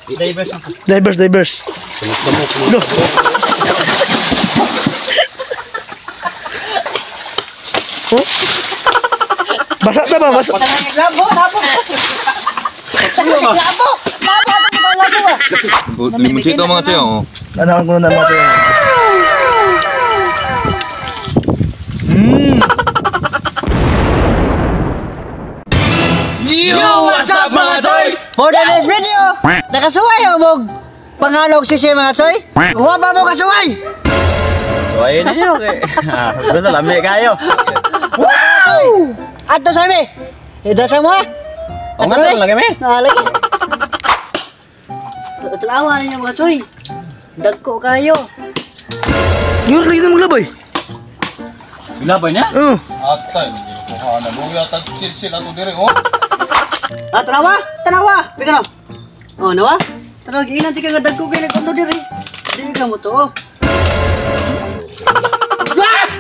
Divers. Divers, divers. Go. Oh? Basa ta ba? Basa. Labo, labo. Labo. Labo, labo, labo. Limoncito mga choy, oh. Anakan ko na mga choy. Yo, what's up mga choy? For the next video, nakasuway ang mog pangalog sisi mga choy. Wa ba mo kasuway? Suway ninyo kay. Ah, doon lami kayo. Wow! Adto sa mi. Ida sa mo. O nga to lagi mi. Ah, lagi. Tanawa ninyo mga choy. Dagko kayo. Yung lagi na maglabay. Labay niya? Oo. Atay, kuha na luya ta silsil ato dire oh. Ah, tanawa, tanawa. Pika na. Oh, nawa. Tanawa giinan ti ka nga dagko kay nagkundo diri. Dili ka mo to. Oh.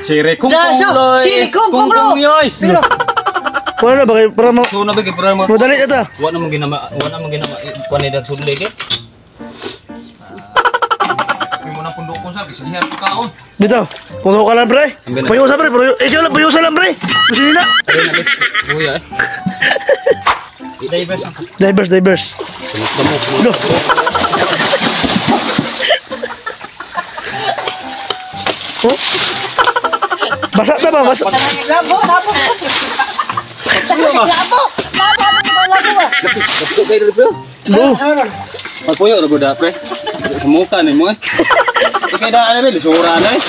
Sire kung Daso, sire kung kung lo. yoy. Pika na. Wala na ba kayo para ma So na ba kay para ma madali na ta. Wa na mo ginama, wa na mo ginama kuan ni dag sudlay kay. Kay mo na pundok ko sa bisnihan ko kaon. Dito. Puno ka lang pre. Payusa pre, pero ikaw lang payusa lang pre. Gusto na. Buya eh. Divers. Divers, divers. Go. Oh? Basa ta ba? Basa. Labo, labo. Labo, labo, labo, labo. Dagko kay dire pre. Go. Magpuyo ra gud pre. Sumuka nimo eh. Kay daan na lisura na eh.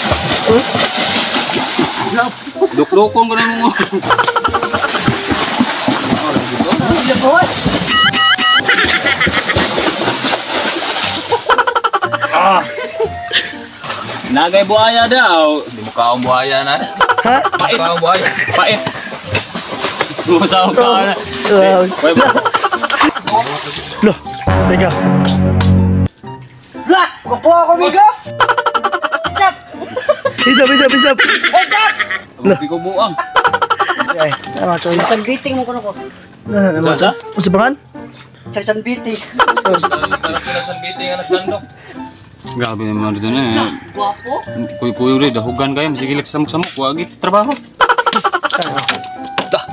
Dukdukon ko na mo. Ah. Nagay buhaya daw. Di mo kaong buhaya na. Ha? Pait. Kaong buhaya. Pait. Musaw ka na. Lo. Teka. Lah, kupo ako migo. Heads up. Heads up, heads up, heads up. Heads up. Lupi ko buang. Ay, tama choy. Isang beating mo kuno ko. Ano? Unsa bangan? Isang beating. Isang beating anak sandok. Grabe naman dito na eh. Guwapo. Kuy-kuy rin, dahugan kayo. Masigil samok-samok. Wagi, trabaho. Dah.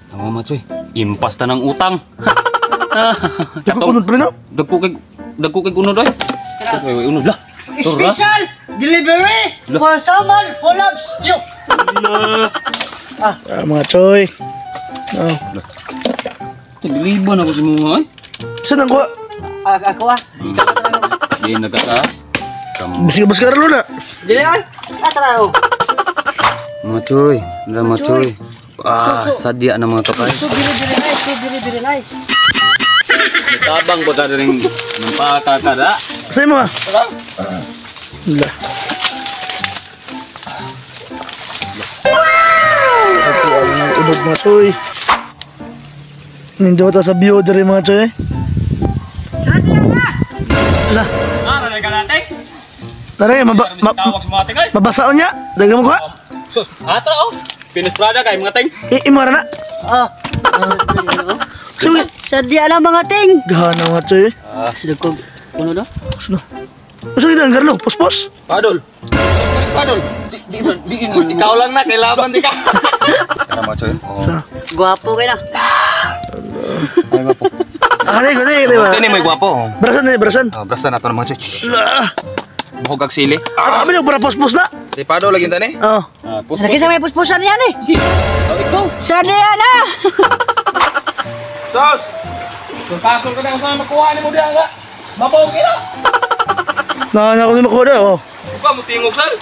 Tama ma, choy. Impas ta ng utang. Dagko unod pre no? Dagko kay unod oy. Dagko unod lah. Special delivery for someone who loves you. Ah, mga choy. Oh. Tiliban ako sa mga ay. Saan ang kuha? Ako ah. Di nagkataas. Bisig bas karlo na. Dili ay. Ah, tara oh. Mga choy, mga choy. Ah, sadya na mga tokay. So very very nice, so very very nice. Tabang ko ta ring nampakakada. Sa mo ah. La. Wow! Unod mga choy. Nindota sa view diri mga choy. Sadya na. La. Ah, ra ka natin. Tara, mabasa niya. Daga mo kuha. Sus, atra oh. Pinas Prada kay mga ting. Imara na. Ah. Sadya na mga ting. Gahana mga choy. Ah, Dagko kuno do. Sino? Usa kita ang Carlo, pospos. Padol. Padol. Di man, di man. Ikaw lang na kay laban di ka. Tara mga choy. Oh. Sa. Guwapo kay na. Ay gwapo. Ah, di ko di, di ba? Kani may gwapo. Brasan na, brasan. Ah, brasan nato mga choy. La. Buhog ag sili. Ah, abi para pospos na. Si Padol lagi tani. Oh. Ah, pospos. Lagi sa may puspusan yan eh. Si. Oh, ikaw. Sadya na. Sos. Kung pasol ka na sa makuha nimo diha ka. Mabaw kina. Na na ko ni makuha da, oh. Upa mo tingog sal.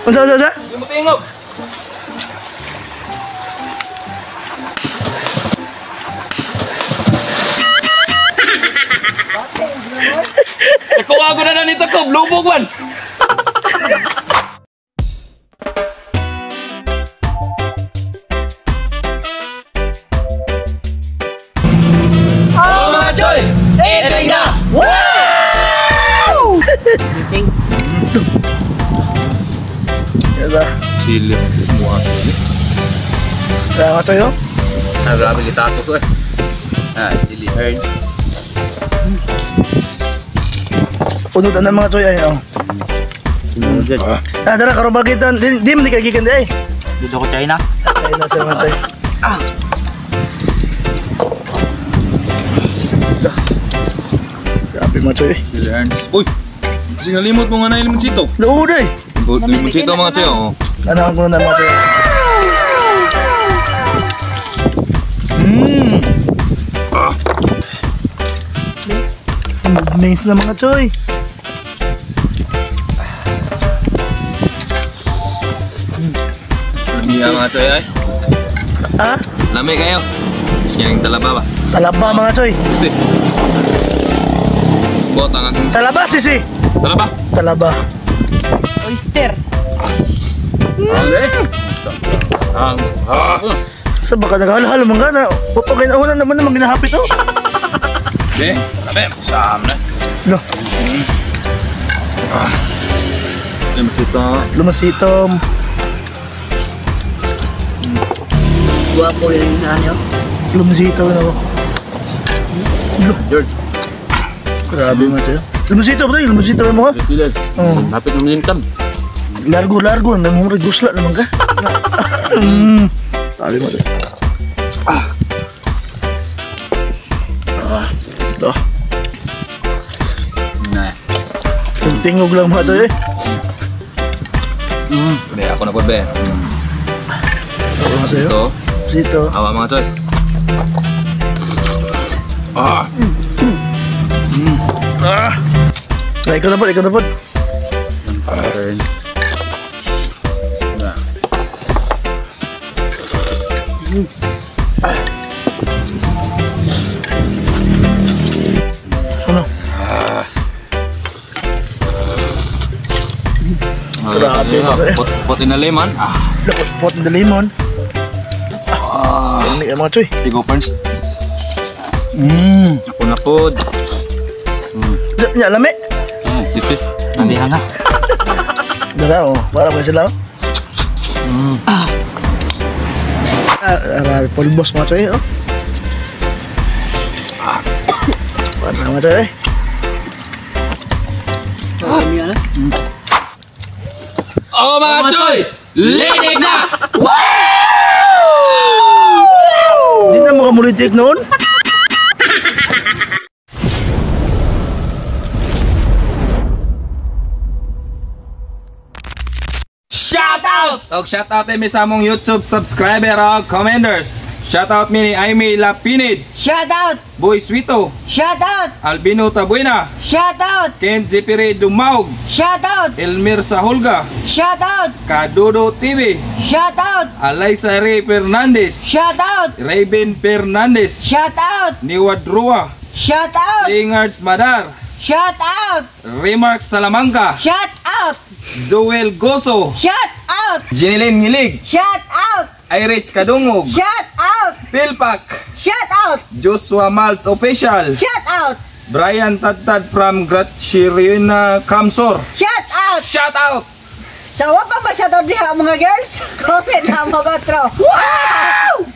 Unsa unsa unsa? Di mo tingog. Nakuha ko na nito ko, lubog man. Oh, mga choy! Eating na! Wow! Ting. Diba? Sili. Muha. Kaya mga choy, oh. Ah, grabe litato ko eh. Ah, sili. Heard. Unod na mga choy ay oh. Ah, dara karon bagitan. Di man di kay gikan di ay. Dito ko China. China sa mga choy. Ah. Grabe mga choy. Uy! Kasi nalimot mo nga na yung limoncito. Luod ay. Limoncito mga choy, oh. Ano ko na mga choy. Mains na mga choy. Lami mga choy ay. Ah? Lami kayo. Sige yung talaba ba? Talaba mga choy. Gusto. Bot ang aking Talaba sisi. talaba. Talaba. Oyster. Ang Sa baka naghalhal man gana. Okay na una naman naman ginahapit oh. Be, lami. Sam na. No, Limoncito. lumasitom. Guwapo yun sa ano. Lumasito na ako. George. Grabe mga choy. Lumasito pre, lumasito mo ha. Pilas. Oh. Hapit ng lintam. Largo, largo. Namumurag gusla naman ka. Sabi mo. Ah. Ah. Ito. Na. Yung tingog lang mga choy eh. Be, ako na po be. Ako mga choy. Ito. Dito. Awa mga choy. Ah. Ah. Ay, ikaw na po, ikaw na po. Turn. Na. Ano? Grabe, Ah, pot, pot in a lemon. Ah. Lapot pot in the lemon. Ah. Ano mga choy? Tigo punch. Ako na po. Nya, lami. Tipis. Nandihan na. Dara, oh. Para ba sila? Ah. Ah, pulbos mga choy, oh. Ah. Para mga choy. Ano yan? Oh mga choy! Linig na! Hindi na mo kamulitik noon. Shout out! Og shout out mi sa among YouTube subscriber og commenters. Shout out mi ni Aimee Lapinid, Shout out! Boy Swito, Shout out! Albino Tabuena, Shout out! Ken Zipiri Dumaug, Shout out! Elmir Sahulga, Shout out! Kadudo TV, Shout out! Alaysa Ray Fernandez, Shout out! Raven Fernandez, Shout out! Niwad Rua, Shout out! Ingards Madar, Shout out! Remark Salamanca, Shout out! Joel Goso, Shout out! Jeneline Ngilig, Shout out! Iris Kadungog, Shout out! Philpac, Shout out! Joshua Miles Official, Shout out! Brian Tadtad from Gratchirina Kamsor. Shout out! Shout out! So, wa pa ba shout out diha mga girls? Comment na mga tro. Wow!